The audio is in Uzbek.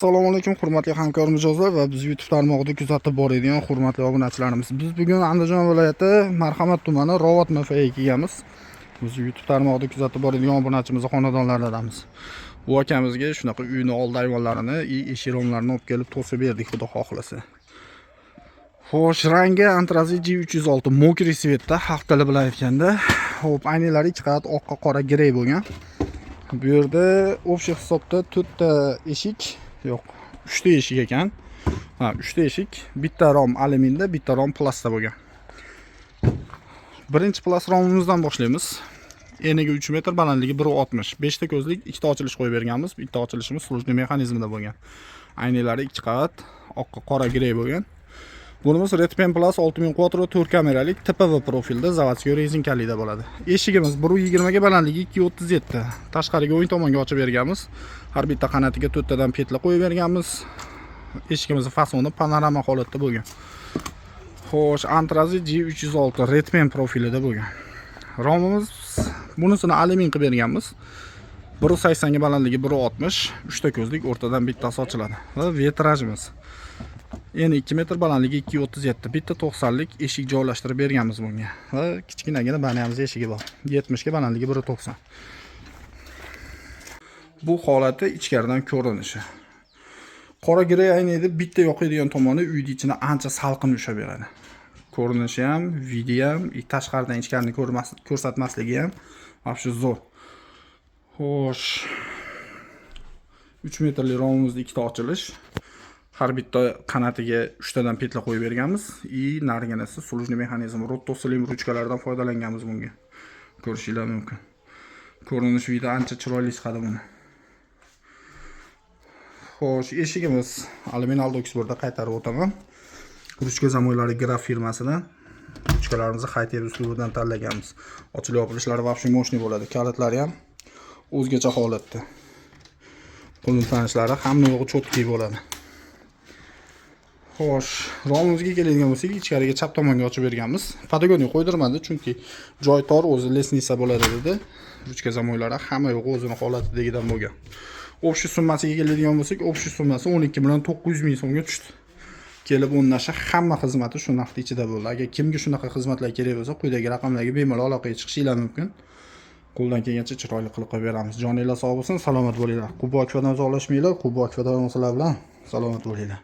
Assalomu alaykum, hurmatli hamkor mijozlar va biz YouTube tarmog'ida kuzatib boradigan hurmatli obunachilarimiz. Biz bugun Andijon viloyati Marhamat tumani Rovot MFga kelganmiz. Biz YouTube tarmog'ida kuzatib boradigan obunachimiz xonadonlaridamiz. Bu akamizga shunaqa uyni oldi ayvonlarini, eshik romlarini olib kelib to'sib berdik, xudo xohlasa. Xo'sh, rangi antrazit G306 мокрый цвет da, xalq tili bilan aytganda. Xo'p, aynaklari ikki qavat oqqa qora grey bo'lgan. Bu yerda общий hisobda to'rtta eshik, yo'q, uchta eshik ekan. Ha, uchta eshik, bitta rom alyuminda, bitta rom plastda bo'lgan. Birinchi plast romimizdan boshlaymiz. Eniga 3 metr, balandligi 1.60. 5 ta ko'zlik, ikkita ochilish qo'yib berganmiz. Bitta ochilishimiz служебный mexanizmida bo'lgan. Aynaklari ikki qavat oqqa qora grey bo'lgan. Bunimiz Redpen Plus 6000 Quattro 4 kameralik TPV profilda, заводской rezinkalida bo'ladi. Eshigimiz 1.20 ga, balandligi 2.37. Tashqariga o'ng tomonga ochib berganmiz. Har bitta qanatiga to'rttadan петля qo'yib berganmiz. Eshigimizni fasoni panorama holatda bo'lgan. Xo'sh, Antrazit G306 Redpen profilida bo'lgan. Romimiz bunisini alyumin qilib berganmiz. 1.80 ga, balandligi 1.60, 3 ta ko'zlik, o'rtadan bittasi ochiladi. Va vitrajimiz eni 2 metr, balandligi 2.37. Bitta 90lik eshik joylashtirib berganmiz bunga. Va kichkinagina banyamiz eshigi bor. 70 ga, balandligi 1.90. Bu holati ichkaridan ko'rinishi. Qora grey aynakda bitta yoqadigan tomoni uyni ichini ancha salqin ushlab beradi. Ko'rinishi ham, вид i ham, tashqaridan ichkarini ko'rsatmasligi ham вообще zo'r. Xo'sh. 3 metrli romimizda ikkita ochilish. Har bitta qanatiga uchtadan петля qo'yib berganmiz. И nariginasi служебный mexanizm Rotto Slim ruchkalardan foydalanganmiz bunga. Ko'rishinglar mumkin. Ko'rinish вид i ancha chiroyli chiqadi buni. Xo'sh, eshigimiz alyumin Aldox birda, qaytarib o'taman. Ruchka zamoylari Graf firmasidan. Ruchkalarimizni high uslubidan tanlaganmiz. Ochilib yopilishlari вообще мощный bo'ladi. Kalitlari ham o'zgacha holatda. Qulflanishlari, hamma yo'g'i чёткий bo'ladi. Xo'sh, romimizga keladigan bo'lsak, ichkariga chap tomonga ochib berganmiz. Подоконник qo'ydirmadi, chunki joy tor, o'zi лестница bo'ladi dedi. Ruchka zamoylari hamma yo'g'i o'zini holatidagidan bo'lgan. Общий summasiga keladigan bo'lsak, общий summasi 12 million 900 ming so'mga tushdi. Kelib o'rnasha hamma xizmati shu narxni ichida bo'ldi. Agar kimga shunaqa xizmatlar kerak bo'lsa, quyidagi raqamlarga bemalol aloqaga chiqishinglar mumkin. Qo'ldan kelgancha chiroyli qilib qo'yib beramiz. Joninglar sog' bo'lsin, salomat bo'linglar. Qubo Akfadan uzoqlashmanglar, Qubo Akfadan bilan salomat bo'linglar.